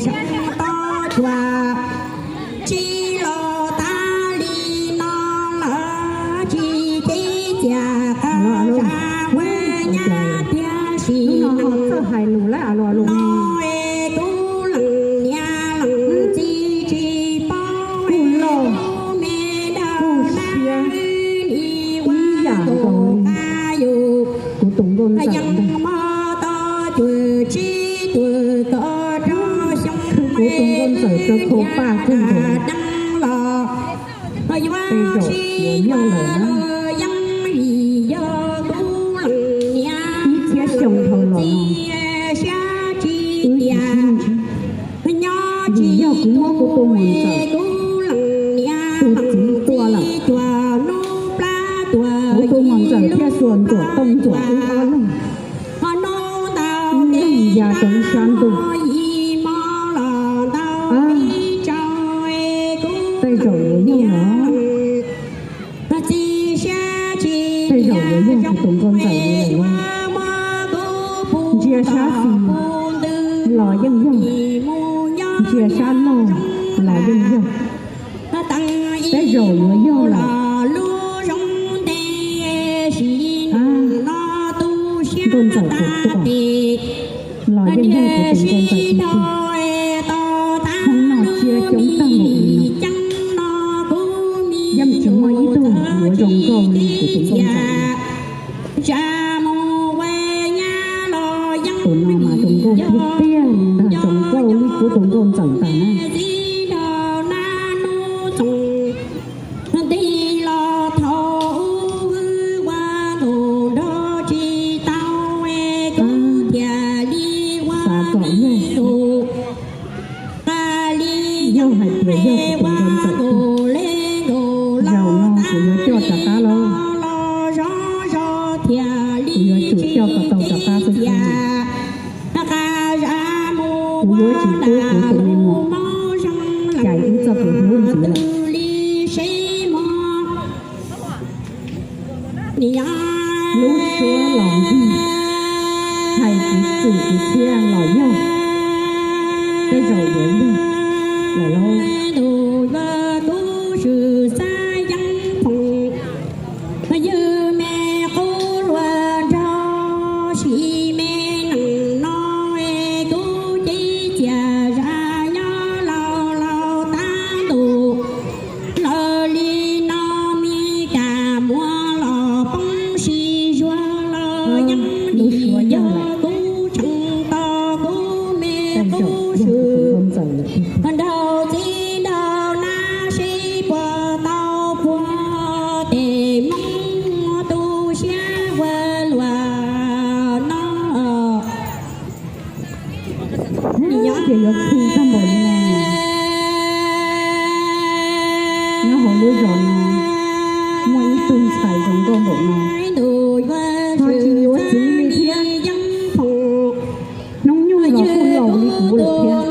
sab toj cuag tsis los tas li no lawm, tsis ces cas qab zaj ua nyab tiag sim no. Txawj hais lus lawm los no es kuv leej niam leej txiv tsis paub kuj loj me dab kuj siab ib yam nkaus li kuv tus nkauj ntxawm ntag. Khwv kuv tus nkauj ntxawm rau khau paj kawg nkaus. Tej zaum yuav yog lawm na. Ib txhiab xyoo dhau los no, wb tsis sib ntsib. Vim yog kuv muab kuv tus muam ntxawm tus txiv tua lawm, kuv tus muam ntxawm thiaj xuas ntsuam tooj ntxuam wb ob leeg, wb leeg ya rau ib sab ntuj. Tej zaum yuav yog lawm. Tej zaum yuav yog kuv tus nkauj ntxawm li lawm. Ntsia sab xis los yeej yog, ntsia sab laug los yeej yog. Tej zaum yuav yog lawm. Nkauj ntxawm kuv tua los yeej yog kuv tus nkauj ntxawm tiag tiag. Hnub no tsiaj coob tag npaum li no, yeej tsis muaj ib tug yuav zoo nkauj li kuv tus nkauj ntxawm. Tus no mas zoo nkauj tiag tiag li ntag, zoo nkauj li kuv tus nkauj ntxawm ntag na. Xav kom yog, yog hais tias yog kuv tus nkauj ntxawm tiag, zaum no kuv yuav coj rov qab los, kuv yuav tsum coj kom tau rov qab xwb thiab. Kuv yuav tsis pub kuv tus me muam cais wb txoj kev hlub ntxiv lawm. Lub suab los nqig, hais kwv txwm kwv txhiaj los yog, tej zaum yuav yog lawm lauj. Ywg me qub hluas nraug sim me neej no, kuv cev cia zaj nyob laus laus tab ntus. Lawv li no me kam muab los poob sib zuag los yeej nim yog kuv tseem tos kuv me qub swm. Nraug txiv nraug nab seb puas tau puag tes Hmoob tu siab ua luaj no. Ces yuav khwv tag npaum li no. Nyob hauv lub zos no muaj ib tug ntxhais zoo nkauj npaum no, ho tsis yuav txiv li thiab. Hnub nyoog los kuj laus li kuv lawm thiab.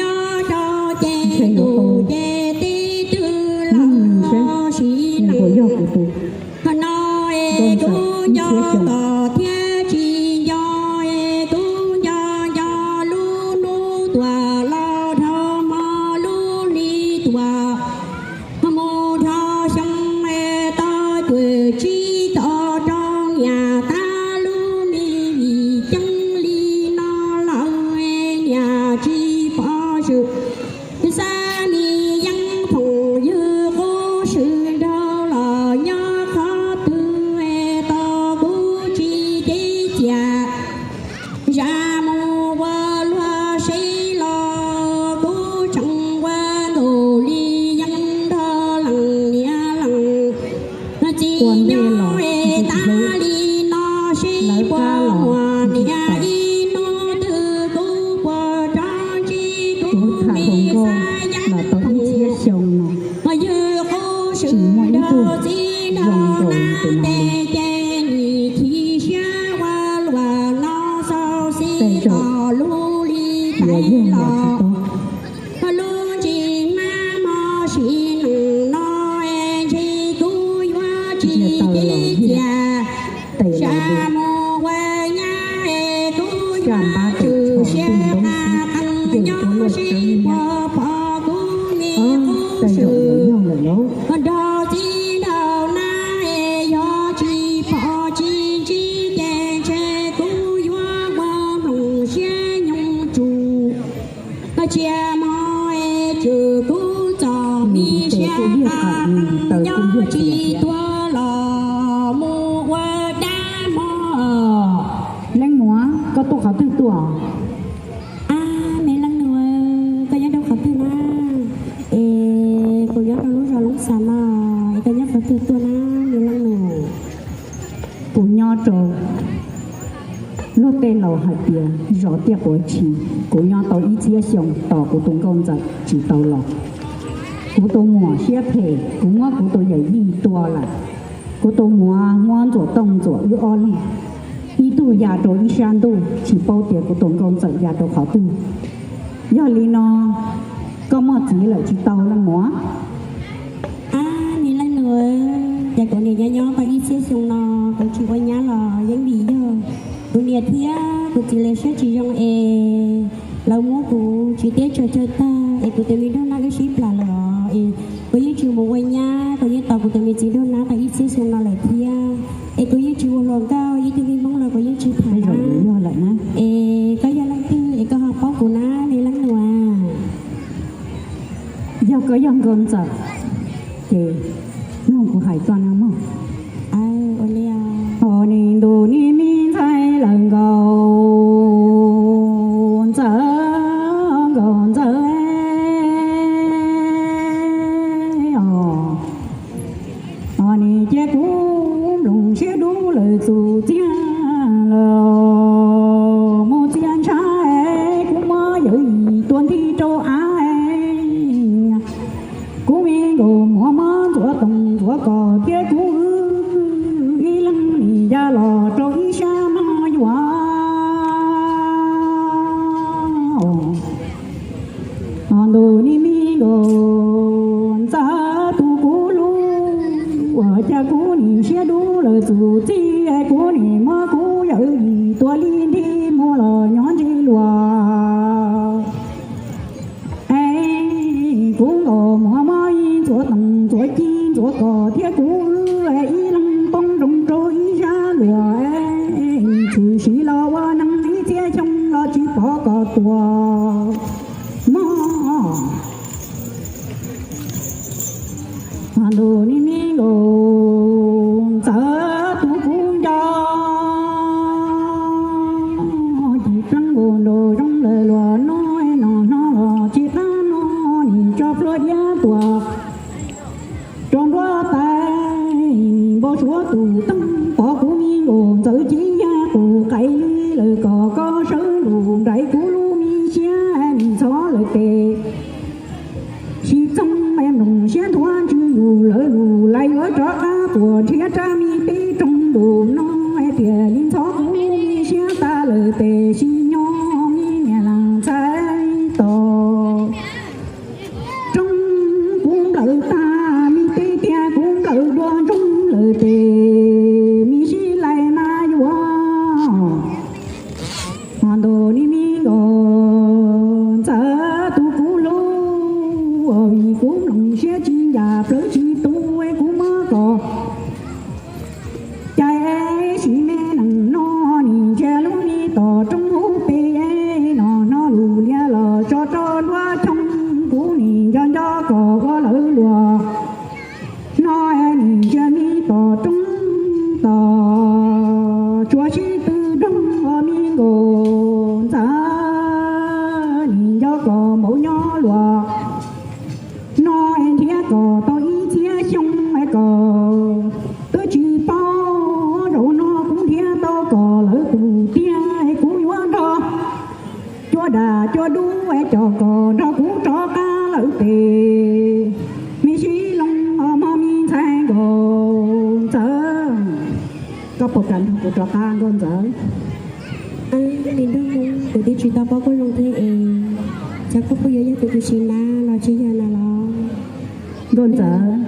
Ntshe yuav tau hnub nws seb nws puas yog kuv tus nkauj ntxawm ib txhiab xyoo. Thiab tsis nco, kuv nco nco lub hnub tuaj los dhau hmo lub hli tuaj mus dhau xyoo, tau cuam tsib caug rau niam tab lub me vim ceeb li no lawm, niam tsis pom swm. Xav me yeeb phoom ywg qub swm nraug los nyob qhov twg, tau kuv tsis cev cia zaj mus ua luag seb los kuv tseem ua nkaus li yeeb nrog leej niam leej txiv nyob tas li no seb puas muaj niam ib hnub twg kuv puas rov ntsib kuv me xav yeeb phoom ywg qub swm nraug txiv nraug nab tes ces nim chim siab ua luaj no xauj xis tom lub hli tais los. Lub ntsej hmab mos sim neej no, ntshe kuv yuav tsis cev cia zaj mus ua nyab, kuv Tsam npab tawm tsho ntig ntoob xwb, yeej ua luaj tseeb thiab. Tej zaum yuav yog lawm lauj. Nrog txiv nraug na es yog tsis pom tsis ntsib ces ntshe kuv yuav ua nplooj siab nyoog tsum. Cia mo es tswm kuv txom mi siab qas nyob tsis tuaj los mus ua dab mog. Leej muam, koj tuaj qhov twg tuaj? A, me leej nus, koj nyob rau qhov twg na? Es kuv nyob rau lub zos Loob Xas no, es koj nyob qhov twg tuaj na, me leej nus? Kuv nyob rau, luag tej laus hais tias zos Tiaj Quav Tshis, kuv nyob tau ib txhiab xyoo tos kuv tus nkauj ntxawm tsis tau los. Kuv tus muam siab phem, kuv muab kuv tus yawm yij tua lawm. Kuv tus muam muab Ntxuam Tooj Ntxuam wb ob leeg, ib tug ya rau ib sab ntuj, tsis paub tias kuv tus nkauj ntxawm ya rau qhov twg. Yog li no, koj muaj txiv lawm tsis tau leej muam? A, me leej nus, ces kuv niam nyob nyob tau ib txhiab xyoo no, kuv tsis ua nyab los yeej vim yog kuv niam thiab kuv txiv lawv siab tsis zoo es lawv muab kuv tsis teb tso chaw tag es kuv tus me nraug nab wb sib plam lawm os. Es kuv yeej tsis mus ua nyab, kuv yeej tos kuv tus me txiv nraug nab tau ib txhiab xyoo no lawm thiab. Es kuv yeej tsis ua hluas nkauj, ib tug me Hmoob los kuv yeej tsis tham. Es koj yog leej twg es koj ho paub kuv na, me leej nus? Yog koj yog nkauj ntxawm ces mloog kuv hais koj na mog. Ho nim ntus nim me ntxhais lawm nkauj ntxawm, nkauj ntxawm os. Ho nim cia kuv nplooj siab dub lawm txum txiaj los mus txias ntshav, kuv muab yawm yij tua nti rau av. Kuv me nkauj muam muab Ntxuam Tooj Ntxuam Kos thiab kuv wb ib leeg nim ya los rau ib sab mog yuav. Ho ntus nim me nkauj ntxawm tus kuv hlub, ua cas kuv nim siab dub lawm txum txiaj, kuv nim muab kuv yawm yij tua li nti mus los nyob ntsib luag. Es kuv nkauj muam muab Ntxuam Tooj Ntxuam Ci Ntxuam Kos thiab kuv wb ib leeg poob nroo rau ib sab luag, tshwm sim los ua neeg ib txhiab xyoo los tsis pom koj tuaj mog. Ho ntus nim me nkauj ntxawm tus kuv nco, cim pleev nkaus nraum zoov lawm luag no, no no los tsis qab no nim tso plhuav diab tuaj rau nruab tais npau suav tus teeb pom kuv me nkauj ntxawm ci ya qus qais li lawm kom koj sawv nrug nraim kuv lub me siab nim ntxhov lawm tes sib txoog me nplooj siab nthuav ntswg yus lawv lus lais yuav rov qab tuaj nrhiav rab me teb roog ntus no tiag li ntxhov kuv lub me siab tas lawm tes sib nyob me niam leej ntxhais tos roob kuv nplawm tag me teb tiag kuv nplawm dua ntsoog lawm tes me sib lais mas yuav. Ho ntus nim me nkauj ntxawm tus kuv hlub, vim kuv nplooj siab tsis ncaj plawv tsis tu kuv muab koj cais sim me neej no nim ntsia lub me tom roob hauv pes no no lus liab los tso rau nruab choo kuv nim nco nco koj ua lawv luag no nim ntsia me tom roob tos tsuas sib tw doog ua me nkauj ntxawm nim nco koj npaum nyob luag no nrhiav koj tau ib txhiab xyoo koj twb tsis paub zaum no kuv nrhiav tau koj lawm tus tiag kuv yuav nrog cua daj cua dub coj koj nrog kuv rov qab lawm tes me sib loo mog me ntxhais nkauj ntxawm. Koj puas kam nrog kuv rov qab nkauj ntxawm? Me nraug Hmoob, kuv twb tsis tau paub koj zoo thiab es, cas koj puas yuav yog kuv tus txiv neej los tsis yog na los? Nkauj ntxawm,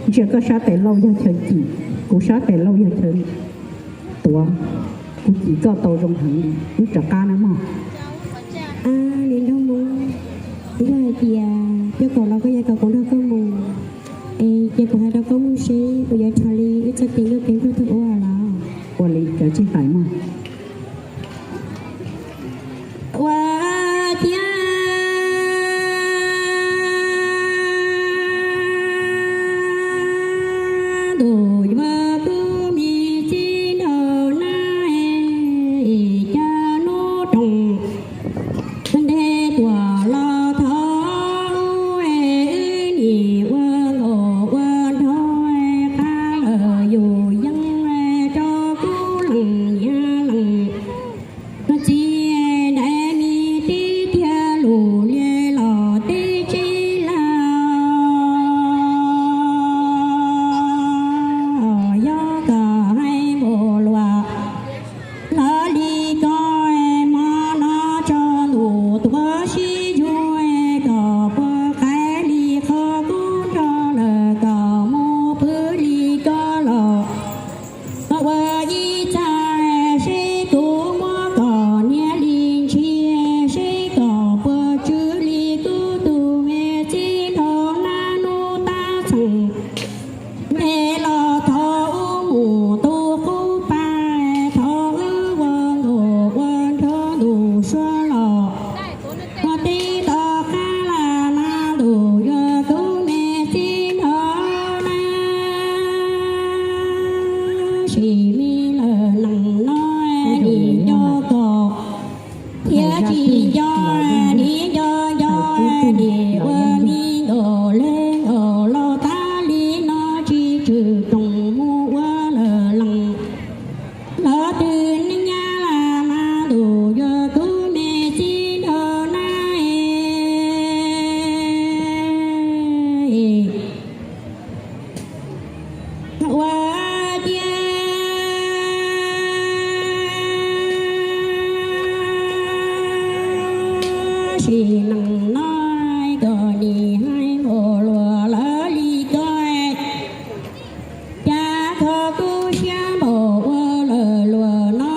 ntsia koj sab tes laug yog chaw cim, kuv sab tes laug yog chaw tuav. Kuv cim koj tau zoo heev li, wb rov qab na mog. Niam nraug Hmoob, yog hais tias coj kom los koj yuav kom kuv nrog koj mus, es ces kuv hais rau koj mus seb puas yuav raws li wb txoj kev nkauj kev nraug thaum ub los? Ua li, koj cia li hais mog. Ua tiag ntuj yuav kuv me txiv nraug na, cas hnub roos ntev tuaj los thaum ub, wb nim ua nkauj ua nraug, qab lawm yus yeej rau kuv leej niam leej txiv, nraiv me tib tiag lus lias los teb tsis laus. Yog koj hais npaum luaj lawv li koj, hmo no tsaus ntuj tuaj sib yuav, koj puas qaib li qhov kuv nrog lawv koj mus pw li koj los. Koj ua ib txhais seb kuv muab koj hnia li ntsia, seb koj puas tswv li kuv tus me txiv nraug na. Hnub tab txheej ntev los thaum ub mus tu qub pa, thaum wb ua nkauj ua nraug ntuj sua los, ua teb tom qab los mas ntuj yuav kuv me txiv nraug na. Sim me lawm neej no, nim nco koj thiab tsis nco, nim nco nco, nim ua me nkauj le nkauj laus tas li no tsis tswm rooj mus ua lawm leej. Lawv twb neej nyab los mas ntuj yuav kuv me txiv nraug na. Ua tiag sim neej no koj nim hais npaum luaj lawv li koj, cas koj kuv siab npaum ua lawm luaj no.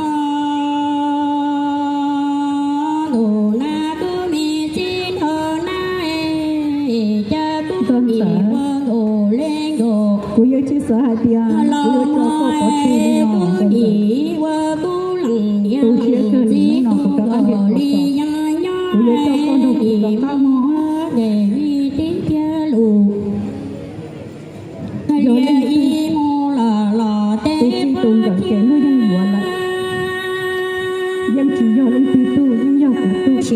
Ntuj na kuv me txiv nraug na, cas kuv nim ua nkauj le nkauj, kuv yuav tsis xav hais tias kuv yuav tso koj pov tseg li no, kuv nim ua kuv leej niam leej txiv tu nkauj li yeej nyob, kuv yuav coj koj nrog kuv rov qab mog. Yog leej twg tus txij tus nkawm ces nws yeej yuav lawm, yeej tsis yog leej twg tug, yeej yog kuv tug.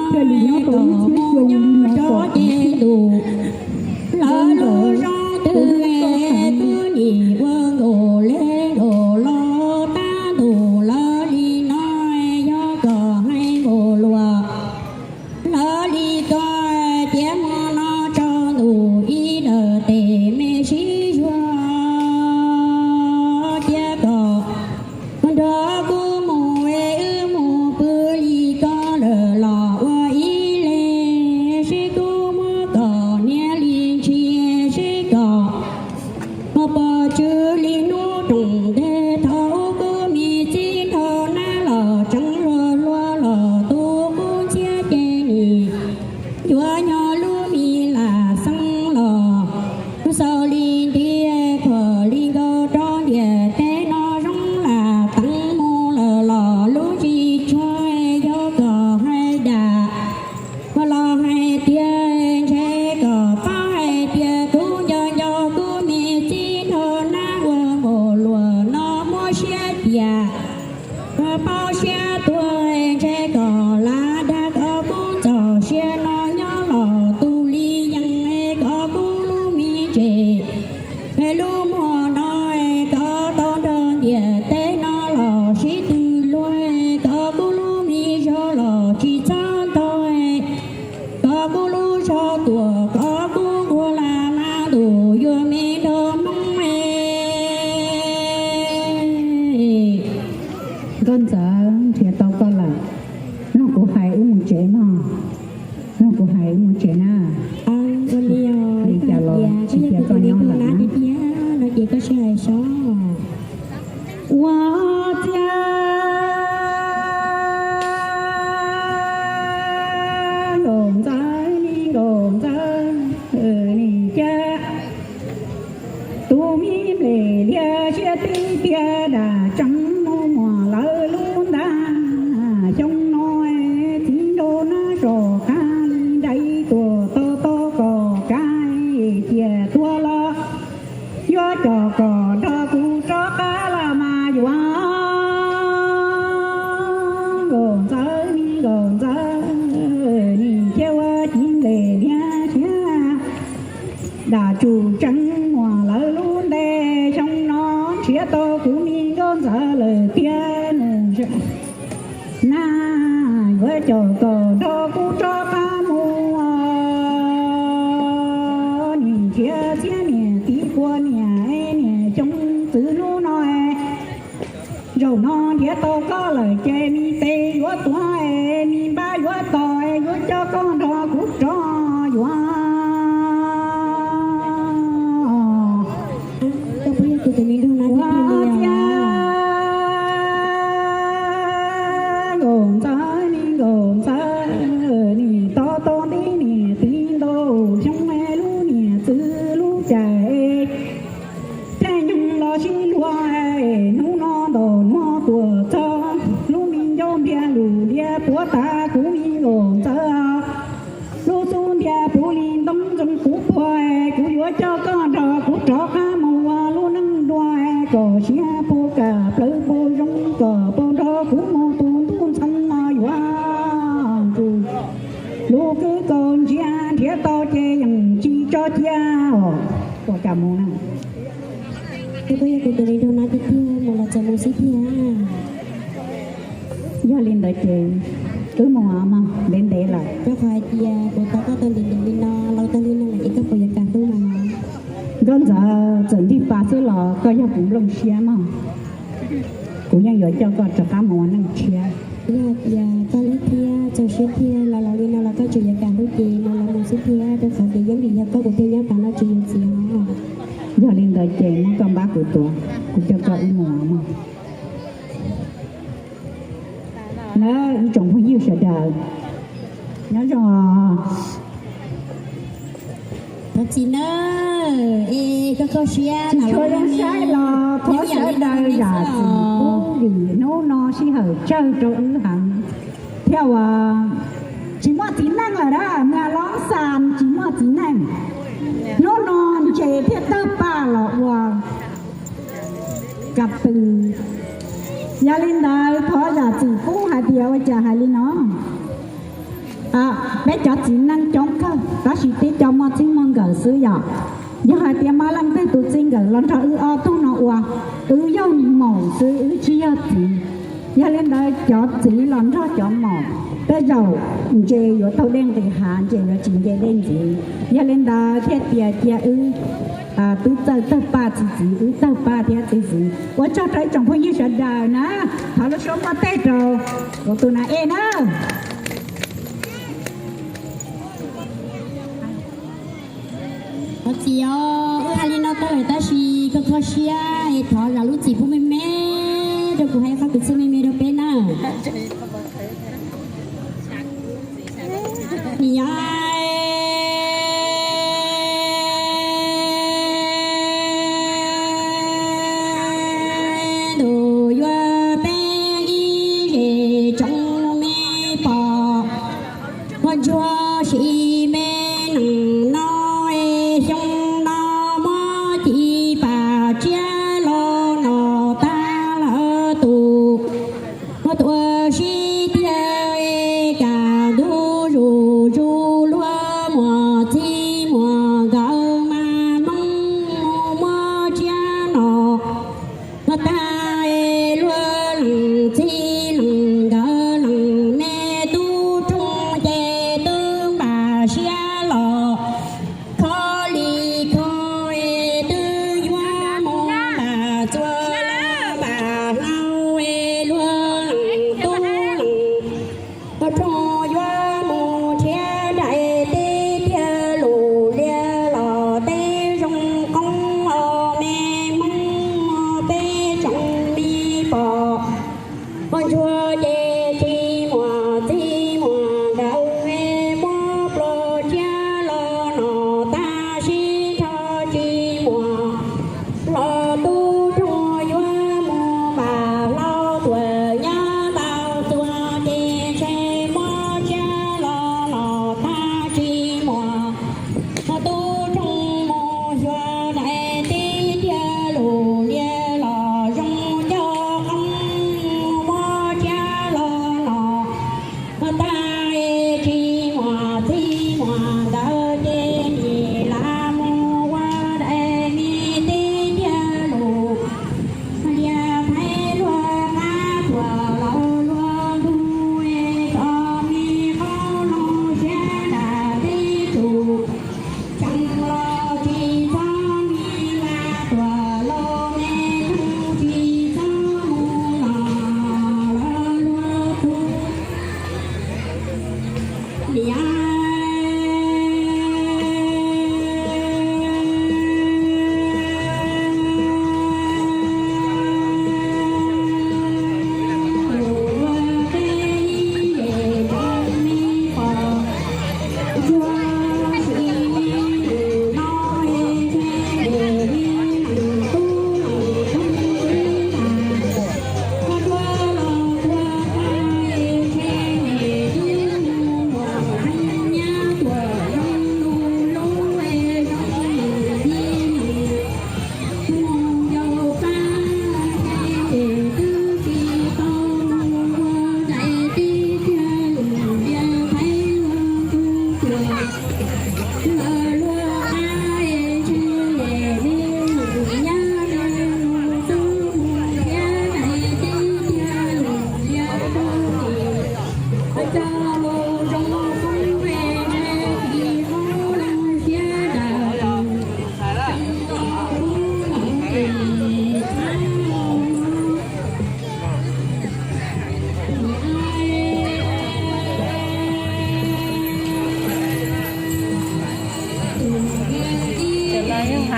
Thiaj li nyob tau ib txhiab xyoo li no kom kuv txij tus nkawm, tus nkawm txoj hais li nim ua nkauj le nkauj los tab ntuj lawv li no, yog koj hais npaum luaj lawv li koj, tiam hmo no tsaus ntuj ib daim tes me sib yuav, tiam koj nrog kuv mus, wb mus pw li koj lawm los ua ib leeg, seb kuv muab koj hnia li ntsia, seb koj puas tswv li hnub roos ntej. Thaum kuv me txiv nraug na los tseev luag luag los tu qub ntxhiab ces nim yuav nyob lub me lam xeeb los xaus li ntiag, khuam li nkaus rau ntiaj teb no zoo lam teev mus lawm los lub ntsig tsuag, yog koj hais dag los hais tiag, ntshe koj paub hais tias kuv nco nco kuv me txiv nraug na ua npaum luaj no muab siab cia, koj paub siab tuag, ntshe koj lam dag kom kuv txoj sia no nyob los tu li yees, kom kuv lub me ntses, lub muag no, koj tau nrog ntiaj teb no los sib tw luag, kom kuv lub me zog los tsis txhob ntog, kom kuv lub zog tuag, kom kuv nquag los mas ntuj yuav me nraug Hmoob. Nkauj Ntxawm, nrhiav tau koj lawm, nrog kuv hais wb mus tsev mog, nrog kuv hais wb mus tsev na. Li cas los tsis cia koj nyob lawm na. Ua tiag Ntxawm, me nkauj ntxawm, nim thiab ua ci ntes liab thiab dam tsum tseev muam lawv lub nte. Xyoo no nrhiav tau kuv me nkauj ntxawm lawm tiag nus na, yuav coj koj nrog kuv rov qab mus. Nim nrhiav txiab niam txiv pua niam, niam xyoo txwv hnub no. Zaum no nrhiav tau koj lawm ces me tes yuav tuag, me npab yuav tos, yuav coj koj nrog kuv rov yuav. Ua ciav nkauj ntxawm, me nkauj ntxawm, nim tau tau nti niam txiv ntau xyoo, lub niam txiv lub caij caij nyoog los sib luag. Hnub no ntaus nuav tuaj txog, lub me ncauj npias lus ntias puav tas kuv me nkauj ntxawm. Lub xub ntiag puv li ntoo ntxoov puv puag, kuv yuav coj koj nrog kuv rov qab mus ua lub neej dua, kom siab puv kam plawv puv zoo, kom puv nrog kuv mus tu ntuj ntxhoo no yuav ntsws. Lub kwj kaus ntsiag nrhiav tau ces yeej tsis tso cia os. Ua cas mus na. Koj yog kuv tus hluas nraug na tiag tiag, mus los txawm mus xwb tiag. Yog li ntawd ces wb mus mog, ntev ntev lawm. Rau qhov hais tias kuv tos koj tau ntev ntev li no, laus tag li no lawm es koj puas yuav kam hlub mas no? Nkauj ntxawm, txawm ntig pas xwb los koj yog kuv nplooj siab mog. Kuv yeej yuav coj koj rov qab mus ua neej tshiab. Yog hais tias koj hlub thiab txaus siab thiab los laus li no los koj tseem yuav kam hlub ces no los mus xwb thiab, rau qhov tias yeej vim yog koj kuv thiaj nyob tas no tsis yuav txiv os. Yog li ntawd ces muab koj npab kuv tuav, kuv coj koj wb mus mog. Na ib tsoom phooj ywg sawv daws, nyob zoo. Thov txim nawb, es koj kho siab tsis tshua zoo saib los thov sawv daws zam txim pub vim hnub no sij hawm tsawg rau wb heev thiab uas tsis muaj txiv neej lawm na, nws los xas tsis muaj txiv neej. Hnub no ntses thiaj tawg paj los ua ka pw. Yog li ntawd thov zam txim pub hais tias ua cas hais li no. Peb cov txiv neej coob kawg tab sis tib co muaj txij muaj nkawm xwb yom. Yog hais tias muaj leej twg tus txij nkawm los nrog wb ob tug no ua, wb yog maum xwb wb tsis yog txiv. Yog li ntawd cov txiv los nrog cov maum, tej zaum ntses yuav taug dej nqis hav, ntses yuav tsis nce dej ntxiv. Yog li ntawd thiaj tias cia wb twb txawj tawg paj txiv txiv, wb tawg paj thiab txiv txiv. Ua tsaug rau ib tsoom phooj ywg sawv daws na, thov lub suab muaj tej rau kuv tus nas ej na. Thov txim os, wb hais li no tau lawm tab sis koj kho siab es thov zam lub txim pub me me rau kuv hais qhov kwv txhiaj me me rau peb na. Nyob ntuj yuav peb ib zes tsoom me pog, muaj ntsuag sim me neej no, xyoo no muab ci pam tsiab los no tag lawm tus. Muab tuaj sib tiag, kam ntug zuj zus luag, muaj txij muaj nkawm mas Hmoob muab tsiab no. Muab tag luag leej txij leej nkawm leej me tub roog ces twb npam siab los kho li kho, twb yuav mus npam txuas npam hlau, luag leej tub leej tub roog yuav mus nrhiav nraim teb tiag lus lias los teb zoo qoob os me Hmoob peb tsoom me pog. Muaj ntsuag ces tsis muaj txij muaj nkawm, muab pluas tsiab los no tag sib nrho tsis muaj los tub roog yuav mus npam hlau tuaj nyob npam txuas ces ntshe muab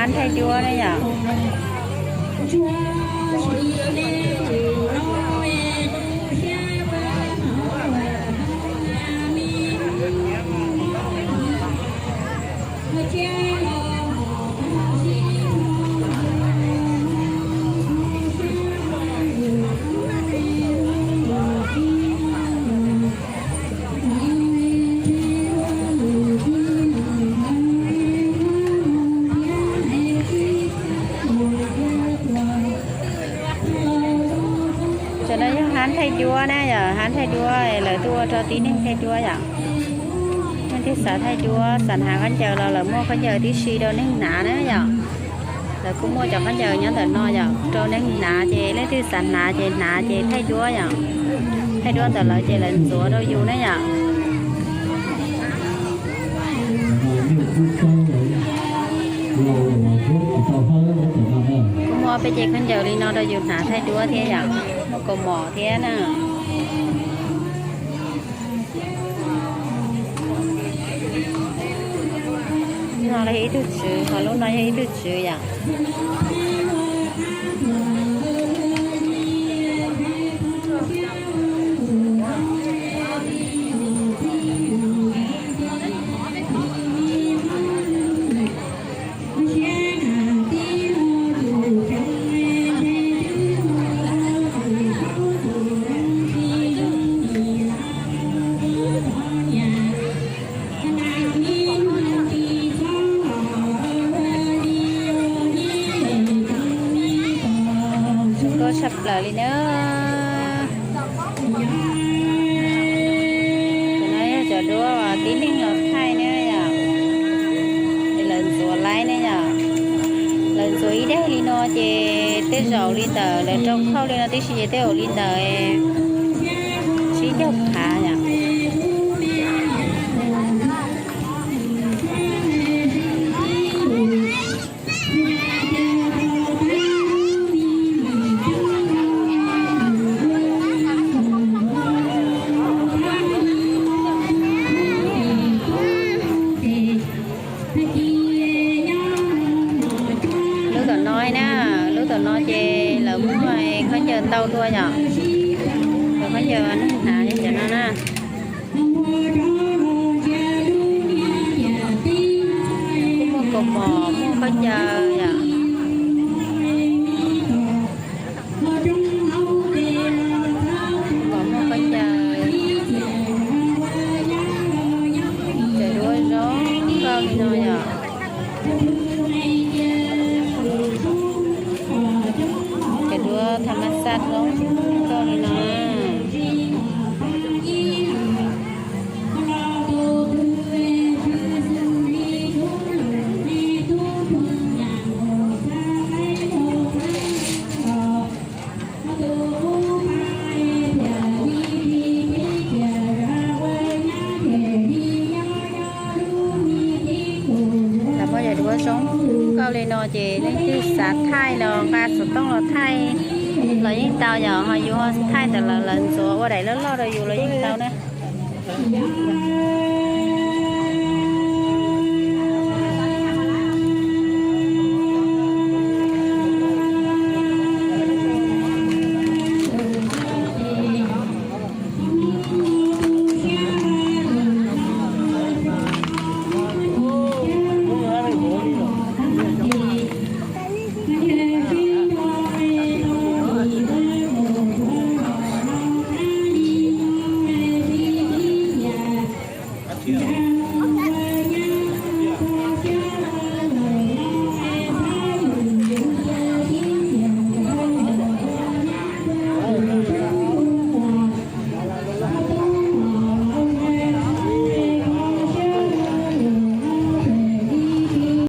Hab thaij duab ne yom. Cov no yog hab thaij duab na yom, hab thaij duab lawv tuaj ua rau tib neeg thaij duab yom. Leej twg xav thaij duab, xav hnav khaub ncaws los lawv muaj khaub ncaws tib si rau neeg hnav na yom. Lawv kuj muaj cov khaub ncaws nyob ntawm no yom, rau neeg hnav ces leej twg xav hnav ces hnav ces thaij duab yom. Thaij duab ntawm lawv ces lawv ntxuav rau yus ne yom. Kuj muaj peb ce khaub ncaws li no rau yus hnav thaij duab thiab yom, muaj kaus mom thiab na. No yog ib tug tswv, ho lub no yog ib tug tswv yom. Zoo nkauj tshaj plaws li na. Cov no yog cov duab uas tib neeg los thaij ne yom. Lawv ntxuav laib ne yom. Lawv ntxuav ib daim li no ces tej zaum li ntawm lawv rau khauj li no tib si ces tej zaum li ntawm tsib caug phav yom. Lub tom no na, lub tom no ces lawv muaj khaub ncaws ntau dua yom. Lawv khaub ncaws neeg hnav cov no na. Kuj muaj kaus mom, muaj khaub ncaws yom. Muaj khaub ncaws, cov duab zoo nkauj li no yom. Cov duab tha mas xaj zoo nkauj li no. Lawv muaj cov duab zoo nkauj li no ces leej twg xav thaij los nqa xov tooj los thaij los yeej tau yom, ho yus ho thaij ntawm lawv, lawv ntxuav ua daim loj loj rau yus los yeej tau na.